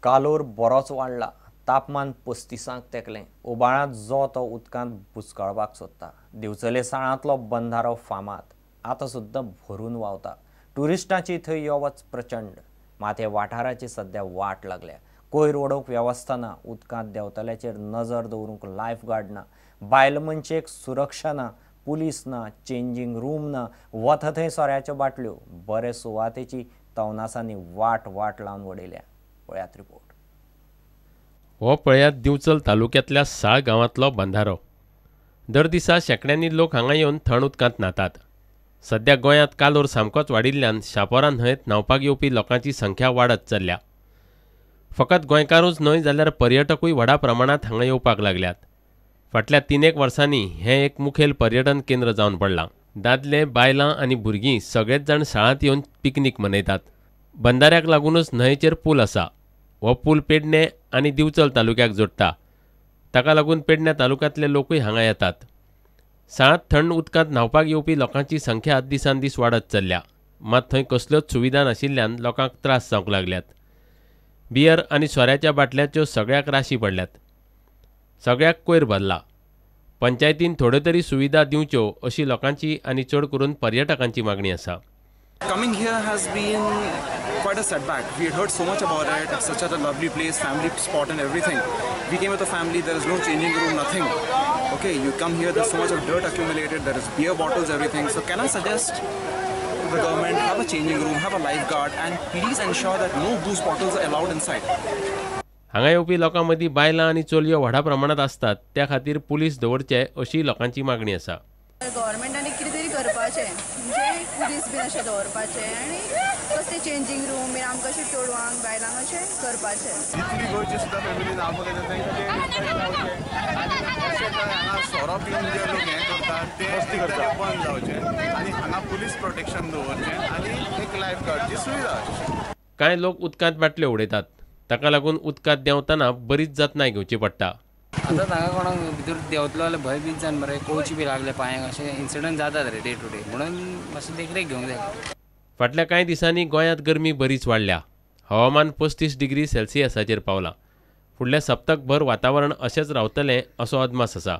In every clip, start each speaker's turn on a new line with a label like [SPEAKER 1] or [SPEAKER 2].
[SPEAKER 1] कालोर बरोच वाडला. तापमान 35 तेंकलें. उबाळांत जो तो उदकांत बुचकळपाक सोदता. दिवचले साळांतलो बंधारो फामाद आतां सुद्दां भरून व्हांवता. ट्युरिस्टांची थंय यो वच प्रचंड. मात हे वाठाराची सद्या वाट लागल्या. कोयर उडोवंक वेवस्था ना. उदकांत देंवतल्याचेर नजर दवरूंक लायफ गार्ड ना. बायल मनशेक सुरक्षा ना. पुलीस ना. चेंजींग रूम ना. वता थंय सोऱ्याच्यो बाटल्यो. बरे सुवातेची तवनासांनी वाट वाट लावन वडयल्या. पळयात रिपोर्ट.
[SPEAKER 2] हो पळयात दिवचल तालुक्यांतल्या साळ गांवांतलो बंधारो. दर दिसा शेंकड्यांनी लोक हांगा येवन थंड उदकांत न्हातात. सद्या गोंयांत कालोर सामकोच वाडिल्ल्यान शापोरा न्हंयेंत न्हांवपाक येवपी लोकांची संख्या वाडत चल्ल्या. फकत गोंयकारूच न्हय जाल्यार पर्यटकूय व्हडा प्रमाणांत हांगा येवपाक लागल्यात. फाटल्या 3-1 वर्सांनी हें एक मुखेल पर्यटन केंद्र जावन पडलां. दादले, बायलां आनी भुरगीं सगळेच जाण साळांत येवन पिकनीक मनयतात. बंधाऱ्याक लागूनच न्हंयेचेर पूल आसा. हो पूल पेडणे आनी दिवचल तालुक्याक जोडटा. ताका लागून पेडण्या तालुक्यांतले लोकूय हांगा येतात. साळांत थंड उदकांत न्हांवपाक येवपी लोकांची संख्या दिसान दीस वाडत चल्ल्या. मात थंय कसल्योच सुविधा नाशिल्ल्यान लोकांक त्रास जावंक लागल्यात. बियर आनी सोऱ्याच्या बाटल्यांच्यो सगळ्याक राशी पडल्यात. सगळ्याक कोयर भरला. पंचायतीन थोड्यो तरी सुविधा दिवच्यो अशी लोकांची आनी चड करून पर्यटकांची मागणी आसा.
[SPEAKER 3] Coming here has been quite a setback. We had heard so much about it. It's such a lovely place, family spot and everything. We came with a family, there is no changing room, nothing. Okay, you come here, there's so much of dirt accumulated, there is beer bottles, everything. So can I suggest the government have a changing room, have a lifeguard, and please ensure that no booze bottles are allowed inside.
[SPEAKER 2] हांगा येवपी लोकां मदीं बायलां आनी चलयो व्हडा प्रमाणांत आसतात. त्या खातीर पुलीस दवरचे अशी लोकांची मागणी आसा.
[SPEAKER 4] गव्हर्मेंटान कितें तरी करपाचें, म्हणजे पुलीस बीन अशें दवरपाचें आनी कसलें चेंजींग रूम बीन आमकां अशें चेडवांक बायलांक अशें करपाचें.
[SPEAKER 5] जितली गोंयची सुद्दां फॅमिली न्हांवपाक येता तांकां अशें काय हांगा सोरो पिवन जे लोक हें करतात ते बंद जावचें आनी हांगा पुलीस प्रोटेक्शन दवरचें आनी एक लायफ गार्डची सुविधा आसची.
[SPEAKER 2] कांय लोक उदकांत बाटल्यो उडयतात. ताका लागून उदकांत देंवतना बरीच जतनाय घेवची पडटा.
[SPEAKER 6] आतां हांगा कोणाक भितर देंवतलो जाल्यार भंय बीन जावन मरे, कोळशी बी लागले पांयांक, अशें इन्सिडंट जातात रे डे टू डे, म्हणून मातशें देखरेख घेवंक जाय.
[SPEAKER 2] फाटल्या कांय दिसांनी गोंयांत गरमी बरीच वाडल्या. हवामान 35 डिग्री सेल्सियसाचेर पावलां. फुडल्या सप्तकभर वातावरण अशेंच रावतलें असो अदमास आसा.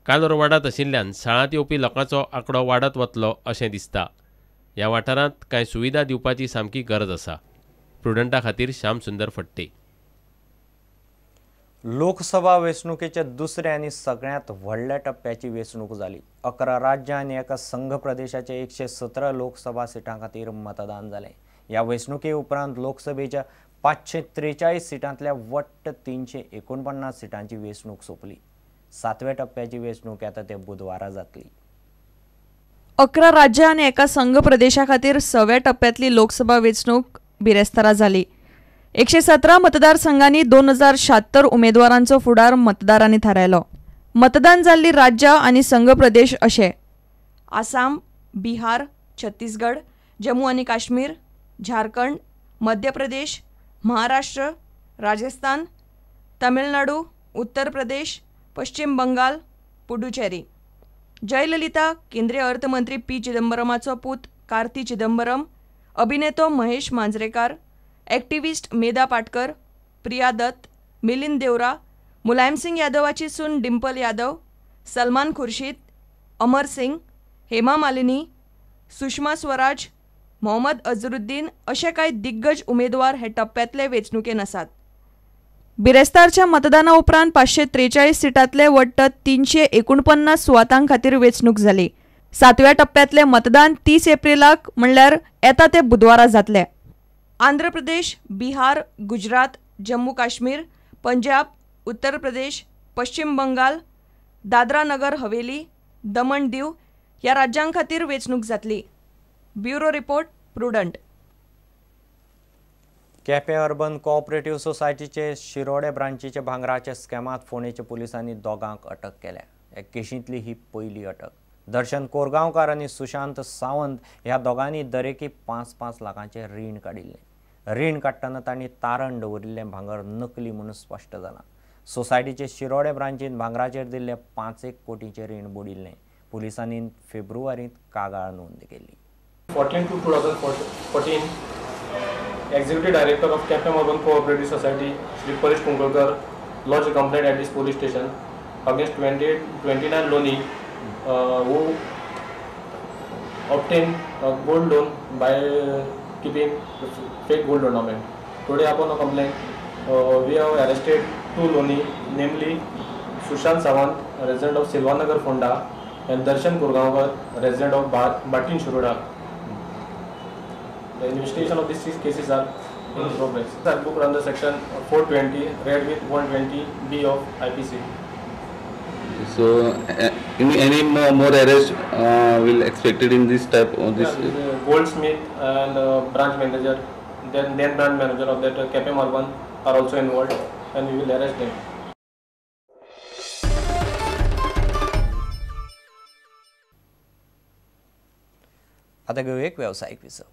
[SPEAKER 2] कालोर वाडत आशिल्ल्यान साळांत येवपी लोकांचो आंकडो वाडत वतलो अशें दिसता. ह्या वाठारांत कांय सुविधा दिवपाची सामकी गरज आसा. प्रुडंटा खातीर श्याम सुंदर फट्टे.
[SPEAKER 1] लोकसभा वेंचणुकेच्या दुसऱ्या आनी सगळ्यांत व्हडल्या टप्प्याची वेंचणूक जाली. 11 राज्यां आनी एका संघ प्रदेशाच्या 117 लोकसभा सिटां खातीर मतदान जालें. ह्या वेंचणुके उपरांत लोकसभेच्या 543 सिटांतल्या वट्ट 349 सिटांची वेंचणूक सोंपली. 7व्या टप्प्याची वेंचणूक येता ते बुधवारा जातली.
[SPEAKER 7] 11 राज्यां आनी एका संघ प्रदेशा खातीर 6व्या टप्प्यांतली लोकसभा वेंचणूक बिरेस्तारा जाली. 117 मतदारसंघांनी 2076 उमेदवारांचो फुडार मतदारांनी थारायलो. मतदान जाल्ली राज्यां आनी संघ प्रदेश अशे: आसाम, बिहार, छत्तीसगड, जम्मू आनी काश्मीर, झारखंड, मध्य प्रदेश, महाराष्ट्र, राजस्थान, तमिळनाडू, उत्तर प्रदेश, पश्चिम बंगाल, पुडुचेरी. जयललिता, केंद्रीय अर्थमंत्री पी चिदंबरमाचो पूत कार्ती चिदंबरम, अभिनेतो महेश मांजरेकार, एक्टिविस्ट मेधा पाटकर, प्रिया दत्त, मिलिंद देवरा, मुलायम सिंग यादवाची सून डिम्पल यादव, सलमान खुर्शीद, अमर सिंग, हेमा मालिनी, सुषमा स्वराज, मोहम्मद अझरुद्दीन अशे कांय दिग्गज उमेदवार हे टप्प्यांतले वेंचणुकेन आसात. बिरेस्तारच्या मतदाना उपरांत 543 सिटांतले वट्ट 349 सुवातां खातीर वेंचणूक जाली. 7व्या टप्प्यांतले मतदान 30 एप्रिलाक म्हणल्यार येता ते बुधवारा जातले. आंध्र प्रदेश, बिहार, गुजरात, जम्मू काश्मीर, पंजाब, उत्तर प्रदेश, पश्चिम बंगाल, दादरा नगर हवेली, दमण दीव ह्या राज्यां खातीर वेंचणूक जातली. Bureau report, Prudent.
[SPEAKER 1] Quepem urban cooperative सोसायटीचे शिरोडे ब्रांचीचे भांगराच्या स्कॅमांत फोंडेच्या पुलिसांनी दोगांक अटक केल्या. ह्या केशींतली ही पयली अटक. दर्शन कोरगांवकार आनी सुशांत सावंत ह्या दोगांनी दरेकी 5-5 लाखांचें रीण काडिल्लें. रीण काडटना तांणी तारण दवरिल्लें भांगर नकली म्हणून स्पश्ट जालां. सोसायटीचे शिरोडे ब्रांचीन भांगराचेर दिल्लें 5-1 कोटींचें रीण बुडिल्लें. पुलिसांनी फेब्रुवारींत कागाळ नोंद केली.
[SPEAKER 8] 14/2/2014 Executive Director of Quepem Urban Cooperative Society, Shri Paresh Kunkalkar, lodged a complaint at this police station against 29 loanee who obtained a gold loan by keeping fake gold ornament. Today, upon a complaint, we have arrested 2 loanee, namely Sushant Sawant, resident of Silvanagar Fonda, and Darshan Kurgaonkar, resident of Batin Shuruda. The investigation of these 6 cases are in progress. Are booked under section 420 read with 120B of IPC.
[SPEAKER 9] So, any more arrest will expected in this type of this?
[SPEAKER 8] Yeah, goldsmith and branch manager, then branch manager of that Quepem Urban are also involved, and we will arrest them.
[SPEAKER 1] आता घेऊ एक व्यावसायिक विसव.